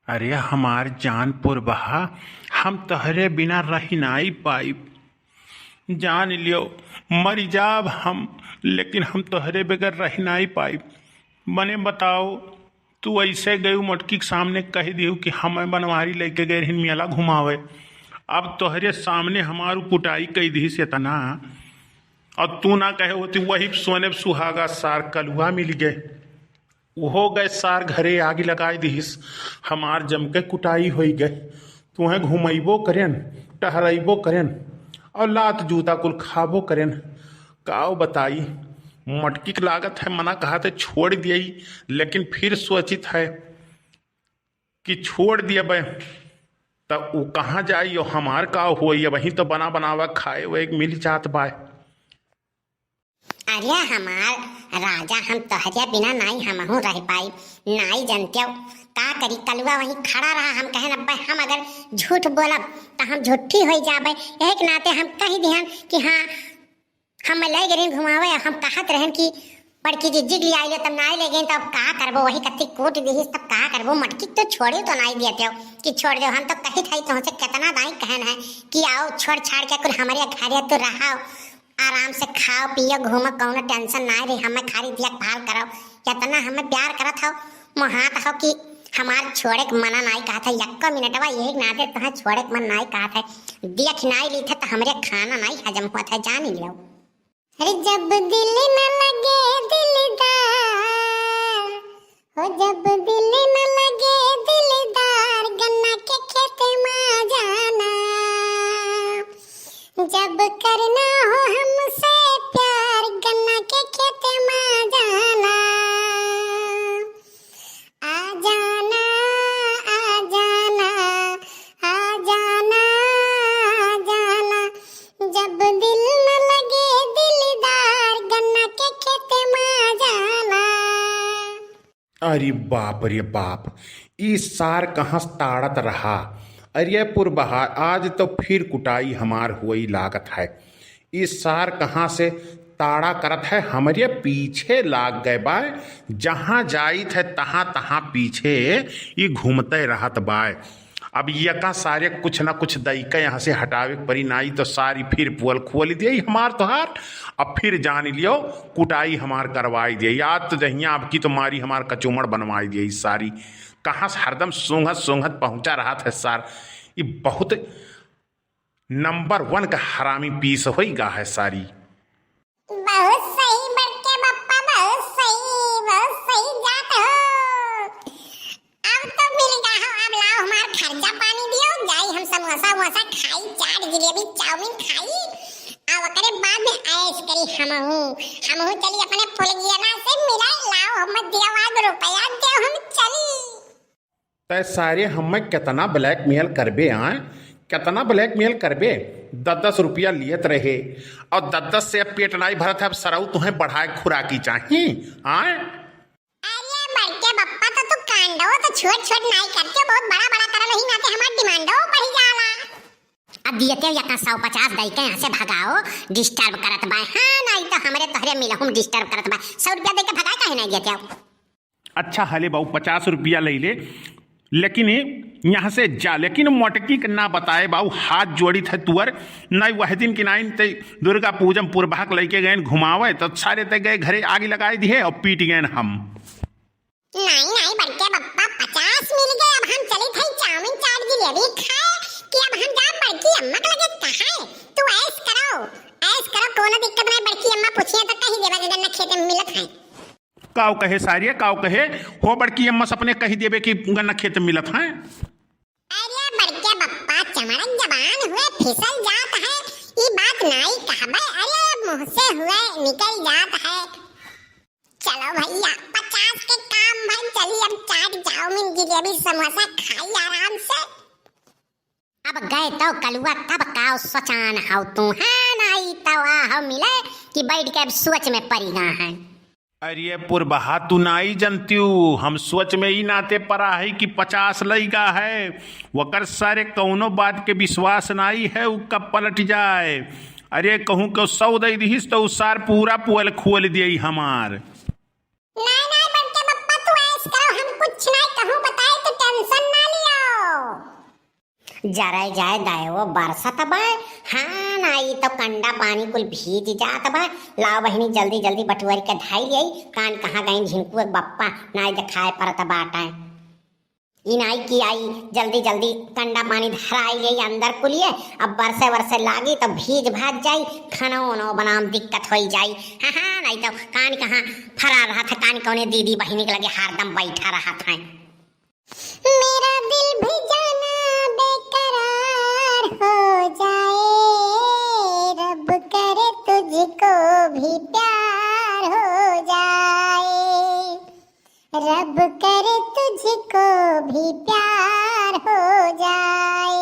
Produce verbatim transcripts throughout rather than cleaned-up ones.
अरे हमार जान पुरबहा, हम तोहरे बिना रहि नाई पाइब। जान लियो, मरि जाब हम, लेकिन हम तोहरे बगैर रहि नाई पाइब। मने बताओ, तू ऐसे गयू मोटकी के सामने कहि दिहू कि हमें बनवारी लइके गए रहिन मेला घुमावे। अब तोहरे सामने हमार कुटाई कइ दिहिस एतना, और तू ना कहे होती वही सोने पे सुहागा सार कलुआ मिलि गए। उहो गए सार घरे आगि लगाइ दिहिस, हमार जम के कुटाई होइ गए। तुहें घुमइबो करेन, टहरइबो करेन, और लात जूता कुल खाबो करेन। काव बताई, मोटकी के लागत है मना कहत है छोड़ दियई, लेकिन फिर सोचित है कि छोड़ दियबे त उ कहाँ जाई और हमार का होई। अबहीं तो बना बनावा खाए वे मिल जात बाय। अरे हमार राजा, हम तोहरे बिना नाई हमहू रह पाई, नाई जनत्यो का करी। कलुआ वहीं खड़ा रहा, हम कहेन अब्बे हम अगर झूठ बोलब त हम झूठी होइ जाबे। यही के नाते हम कहि दिहन कि हाँ, हम ले गए घुमावे, हम कहत रहन कि बड़की जिज्जी के लिए आइले, तब नाई ले गए, तब का करबो, वही कत्ती कूट दिहिस, तब का करबो। मोटकी तो छोड़े तो नाई दियत्यो कि छोड़ दो। हम तो कही थाई तुमसे कितना दाई कहन है कि आओ छोड़ छाड़ के कुल हमरे घरे तो रहो, आराम से खाओ पियो घूमो, कौनो tension नाई रही, हमें खाली देखभाल करो, इतना हमें प्यार करत हो, मोहात हो कि हमार छोड़े के मना नाई कहत है, यक्को मिनटवा यही नाते तुहें छोड़े के मन नाई कहत है। देख नाई ली थे तो हमरे खाना नाई हजम होत है, जान लियो। अरे जब दिल न लगे दिलदार, हो जब दिल न लगे दिलदार, गन्ना के खेत मा जाना। जब करना हो हमसे प्यार, गन्ना के खेत मा जाना। आ जाना, आ जाना, आ जाना, आ जाना। जब दिल न लगे दिलदार, गन्ना के खेत मा जाना। अरे बाप रे बाप, ई सार कहाँ से ताड़त रहा? अरे पुरबहा, आज तो फिर कुटाई हमार हुई लागत है। ई सार कहाँ से ताड़ा करत है, हमरे पीछे लाग गए बाय। जहाँ जाइत है तहाँ तहाँ पीछे ई घूमते रहत बाय। अब यका सारे कुछ ना कुछ दई के यहाँ से हटावे के परी, नाई तो सारी फिर पोल खोल दिए हमार तोहार। अब फिर जान लियो, कुटाई हमार करवाई दिए। याद तो जहिया आपकी तो मारी हमार कचूमड़ बनवाई दिए। ई सारी कहाँ से हरदम सूंघत सूंघत पहुँचा रहत है सार। ई बहुत number one का हरामी पीस होई गा है सारी। बहुत सही बड़के बप्पा, बहुत सही, बहुत सही जात हो। अब तो मिल गा हो, अब लाओ हमार खर्चा पानी दियो, जाई हम समोसा वमोसा खाई, चाट जिलेबी चाउमीन खाई, अब ओकरे बाद में ऐश करी हमहू, हमहू चली अपने फुलगियना से मिले, लाओ हम दियो आज रुपया दे हम चली। तै सारे हमें कितना blackmail करबे, आय? कितना blackmail करबे? दस दस रुपया लियत रहे, और दस दस से अब पेट नाई भरत है, अब सरऊ तुहें बढ़ाए खुराकी चाही, आय? अरे बड़के बप्पा, तो तू कांडो तो छोट छोट नाई करते, बहुत बड़ा बड़ा करल, वही नाते हमार डिमांडो बढ़ जाला। अब दियते या का सौ पचास दई के यहाँ से भगाओ, disturb करत बा। हाँ, नाई तो हमरे तोहरे मिलहुम disturb करत बा। सौ रुपया दे के भगाए काहे नाई दियते हो? अच्छा हले बाऊ, पचास रुपया ले ले, लेकिन ये यहाँ से जा। लेकिन मोटकी के ना बताए बाऊ, हाथ जोड़ी थे तुअर, नाई वह दिन की नाई ते दुर्गा पूजम पुरबहक लइके गए घुमावे, तो सारे ते गए घरे आग लगाए दिए और पीट गए हम। नाई, नाई, बड़के बप्पा, पचास मिल गए, अब हम चली थे चाउमीन चाट जिलेबी खाए कि अब हम जा बड़की अम्मा के लगे कहाए। तू ऐश करो, ऐश करो, कोनो दिक्कत नहीं, बड़की अम्मा पूछिए तो कही देबा कि गन्ना खेते में मिलत है। काव कहे सारिया, काव कहे? हो बड़की अम्मा से अपने कही देबे कि गन्ना खेत में मिलत है। अरे बड़के बप्पा, चमड़क जबान हुए फिसल जात है, ई बात नाई कहबे, अरे मुँह से हुए निकल जात है। चलो भैया, पचास के काम भइल, चली अब चाट, चाउमीन, जिलेबी, समोसा खाई आराम से। अब गए तो कलुआ, तब काव सोचान हौ तू, हाँ, नाई तो आहो मिले कि बैठ के अब सोच में पड़ी गा है। अरे पुरबहा, तू नाई जनत्यू, हम सोच में ई नाते परा है कि पचास लइगा है, वकर सारे कौनो बात के विश्वास नाई है, उ कब पलट जाए। अरे कहूँ केउ सौ दइ दिहिस तो उ सार पूरा पोल खोल दिए हमार। नाई, नाई, बड़के बप्पा, तू ऐश करो, हम कुछ नाई कहूँ बताए, तो tension ना ली, जरे जाए दायो, बरसत बा। हाँ, नाई तो कंडा पानी कुल भीज जात बा। लाओ बहिनी, जल्दी जल्दी बटुअर के धाई लियाई। कान कहाँ गइन झिनकू एक बप्पा, नाई देखाए परत बाटे। ई नाई कि आई, जल्दी जल्दी कंडा पानी धराई लियाई अंदर कुलिए। अब बरसे वरसे लागी तो भीज भाज जाई, खाना ओनो बनाम दिक्कत होई जाई। हाँ, हाँ, नाई तो कान कहाँ फरार रहत है, कान कौने दीदी बहिनी के लगे हरदम बैठा रहत है। मेरा दिल भी जाना बेकरार हो जाए, रब करे तुझको भी प्यार हो जाए, रब करे तुझको भी प्यार हो जाए।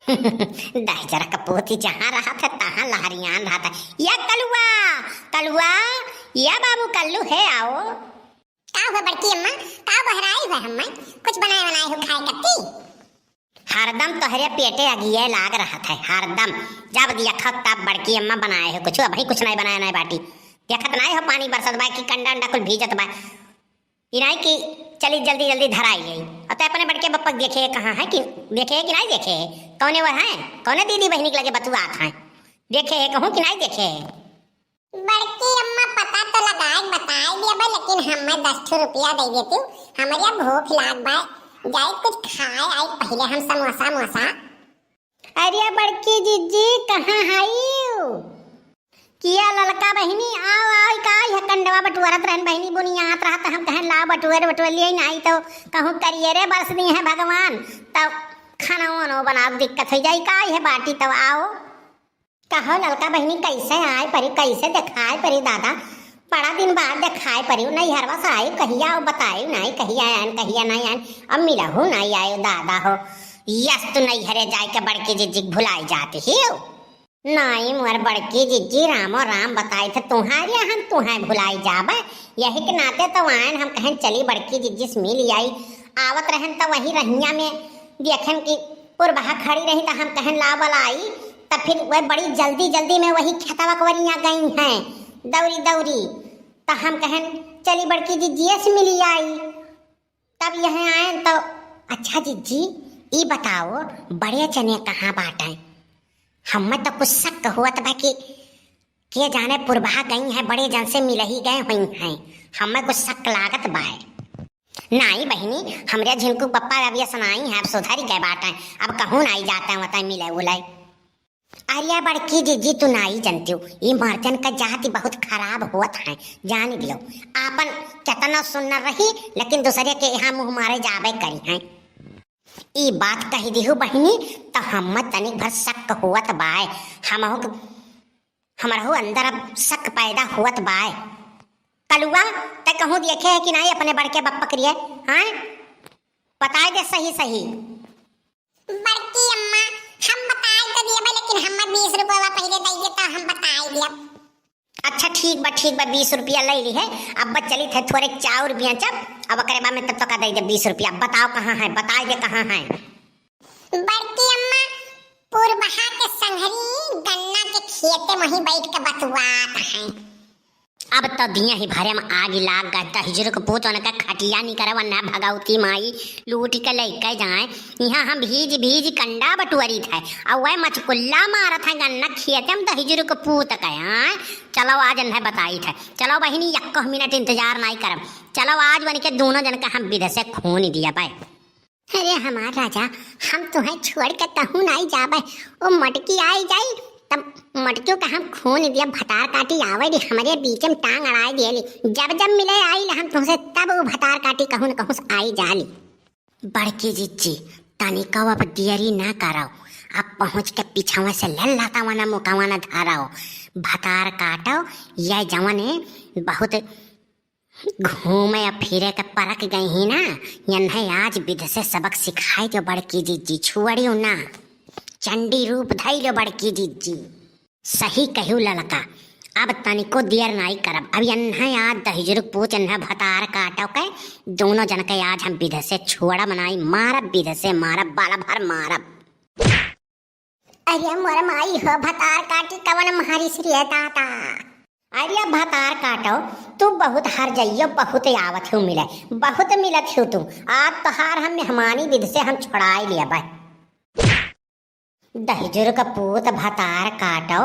दहिजरा कपूती जहाँ रहत है, तहाँ लहरियान रहत है। या कलुआ, कलुआ, या बाबू कल्लू है, आओ। का हुआ बड़की अम्मा, का बहराई हुआ हम्मा? कुछ बनाए बनाए हो खाए कत्ती? हरदम तोहरे पेटे अगिए लाग रहत है, हरदम। जब देखत तब बड़की अम्मा बनाए हो कुछ, अबहीं कुछ नाई बनाए नाई बाटी। देखत नाई हो पानी बरसत बा कि कंडा अंडा कुल भीजत बा। ई नाई कि चली जल्दी जल्दी धराई है। और तो अपने बड़के बप्पा देखे है कहाँ है कि देखे है कि नाई देखे है? कौने वो है? कौने दीदी बहिनी के लगे बतुआत है? देखे है कहूँ कि नाई देखे है? बड़की अम्मा, पता तो लगाए बताए दिया बा, लेकिन हमें दस ठो रुपया दे देती। हमरे भूख लाग बा, जाए कुछ खाए आई पहले हम समोसा मोसा। अरे बड़की जिज्जी, कहाँ हईउ? किया ललका बहिनी, आओ, आओ, का यह कंडवा बटुअरत रहन बहिनी, बुनियात रहा त हम कहन लाओ बटुअर बटुअर लिए, नाई तो कहूँ करिए रे बरस दी है भगवान, तब खाना वानो बनाओ दिक्कत हो जाई, का यह बाटी तब आओ। कहो ललका बहिनी, कैसे आए परी, कैसे देखाए परी दादा? बड़ा दिन बाद देखाए परी, नैहरवा से आए, कहिया आओ बताए नाई, कहिया आयन, कहिया नाई आयन, अब मिलहु नाई आयो दादा हो। यस, तू नैहरे जाए के बड़की जिज्जी के भुलाई जाती ही हो। नाई मोर बड़की जिज्जी, रामो राम बताई थे तुम्हारे, हम तुम्हें भुलाई जाबे, यही के नाते तो आयन, हम कहन चली बड़की जिज्जी से मिल आई। आवत रहन तो वही रहिया में देखन की पुरबहा खड़ी रही, त हम कहन लाओ बलाई, त फिर वह बड़ी जल्दी जल्दी में वही खेतवा कवरिया गई हैं दौरी दौरी। त हम कहन चली बड़की जिज्जिए से मिली आई। तब यहाँ आयन तो, अच्छा जिज्जी, ई बताओ, बड़े जने कहाँ बाटे? हमें तो कुछ शक होत बा कि के जाने पुरबहा गई हैं, बड़े जन से मिलही गए हुई हैं, हमें कुछ शक लागत बाय। नाई बहिनी, हमरे झिनकू पप्पा अब ये सुनाई हैं, अब सुधरी गए बाटे, अब कहूँ नाई जाते हैं वतई मिले उले। अरे बड़की जिज्जी, तू नाई जनतियो, ई मर्दन का जाति बहुत खराब होत है, जान दियो। आपन केतना सुन्नर रही, लेकिन दूसरे के यहाँ मुँह मारे जाबे करी हैं। ई बात कही दिहु बहिनी, त हम्मे तनिक भर शक होत बाय। हमहू के, हमरहू अंदर अब शक पैदा होत बाय। कलुआ, तै कहूँ देखे है कि नाई अपने बड़के बप्पा करिए? हाँ, बताए दे सही सही। बड़की अम्मा, हम बताए तो दिए बा, लेकिन हम्मे बीस रुपया पहले दइए, त हम बताए दिया। अच्छा, ठीक बा, ठीक बा, बीस रुपया ले ली है। अब बस चलित है, थोरे चाउर बेचब, अब ओकरे बाद में तब तो का दे दे बीस रुपया। बताओ, कहाँ है, बताए दे, कहाँ है? बड़की अम्मा, पुरबहा के संघरी गन्ना के खेते में ही बैठ के बतुआत हैं। अब तो दिया ही भरे में आगी लाग गए, दहिजरू के पूत उनके खटिया निकरे, वरना भगवती माई लूट के लेके जाए। यहाँ हम भीज भीज कंडा बटुअरित है, और वह मचकुल्ला मारत है गन्ना खेते में दहिजरू के पूत के। हाँ, चलो आज इन्हें बताई थे। चलो बहिनी, यक्को मिनट इंतजार नाई करब। चलो आज वनिके दोनों जन के हम विध से खून दिया बाय। अरे हमार राजा, हम तुहें छोड़ के कहूँ नाई जाबे। ओ मटकी आई जाई, तब मटकियों का हम खून दिया, भतार काटी आवे दी, हमरे बीच में टांग अड़ाए दिए ली। जब जब मिले आई हम तुमसे, तब वो भतार काटी कहूँ न कहूँ से आई जाली। बड़की जिज्जी, तनिको अब देरी ना करो, अब पहुँच के पीछवा से ले लाता वाना मुकावाना धाराओ। भतार काटो, यह जवन है बहुत घूमे और फिरे के परक गई ही ना, यन्हे आज विध से सबक सिखाई दियो बड़की जिज्जी, छुअड़ियो ना, चंडी रूप धई लो बड़की जिज्जी। सही कहू ललका, अब तनिको देर नाई करब। अब यन्हे आज दहिजरुक पूछ, यन्हे भतार काटो के, दोनों जन के आज हम विध से छुअड़ब नाई, मारब विध से, मारब बाला भर मारब। अरे मोर माई हो, भतार काटी कवन मारिस रे दादा। अरे भतार काटो, तू बहुत हर जइयो, बहुत आवत हो मिले, बहुत मिलत हो तू। आज तोहार हम मेहमानी विध से हम छोड़ाई लेबे। दहिजुर क पूत भतार काटो,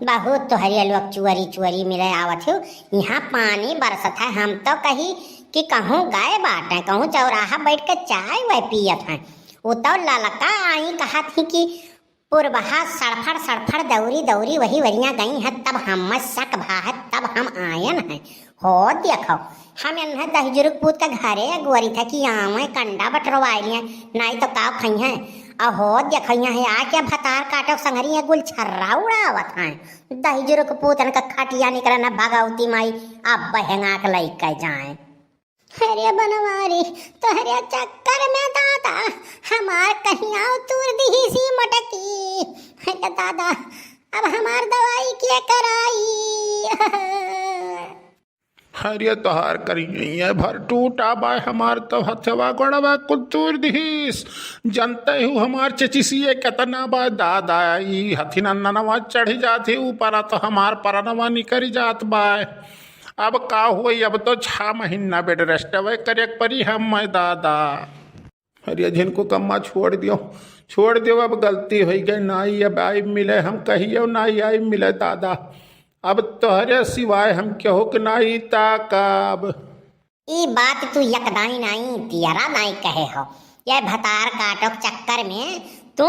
बहुत तोहरी लोग चुअरी चुअरी मिले आवत हो। यहाँ पानी बरसत है, हम तो कही कि कहूँ गए बाटे, कहूँ चौराहा बैठ के चाय वाय पियत हैं। उ तो ललका आई कहत ही कि पुरबहा सड़फड़ सड़फड़ दौरी दौरी वही वरिया गई है, तब हम शक भा है, तब हम आयन है। हो देखो, हम एन्हे दहिजुर क पूत के घरे अगोरी था कि आवे कंडा बटरवाई लिए, नाई तो का खइहें। और हो देखो, यहाँ आके भतार काटो संगरी, ये गुलछर्रा उड़ावत हैं। दहिजुर क पूतन का खटिया निकले न भगवती माई, अब बहेंगा के लइके जाए। अरे बनवारी, तोहरे चक्कर में दादा हमार कहिया तूर दिही सी मटकी। अरे दादा, अब हमार दवाई के कराई? अरे तोहार करिए भर टूटा बाय, हमार तो हथवा गोड़वा कुल तूर दिहीस। जनते हु हमार चचिसिए केतना बाय दादा, ई हथिन ननवा चढ़ी जात ही ऊपर, तो हमार परनवा निकरी जात बाय। अब का होई, अब तो छह महीना bed rest वे करे के परी हम, मैं दादा। अरे झिनको कम्मा छोड़ दियो, छोड़ दियो, अब गलती होइ गई, नाई अब आई मिले, हम कहियो नाई आई मिले दादा। अब तोहरे सिवाय हम केहू के नाई ताकब। ई बात तू यकदाई नाई, तियरा नाई कहे हो। ये भतार काटो के चक्कर में तू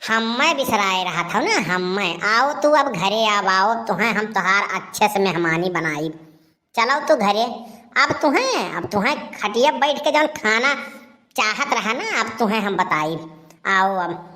हम्मे बिसराए रहत हो ना, हम्मे। आओ तू अब घरे, अब आओ, तुहें हम तोहार अच्छे से मेहमानी बनाई। चलो तू घरे, अब तुहें, अब तुहें खटिया बैठ के जौन खाना चाहत रहा ना, अब तुहें हम बताई। आओ अब।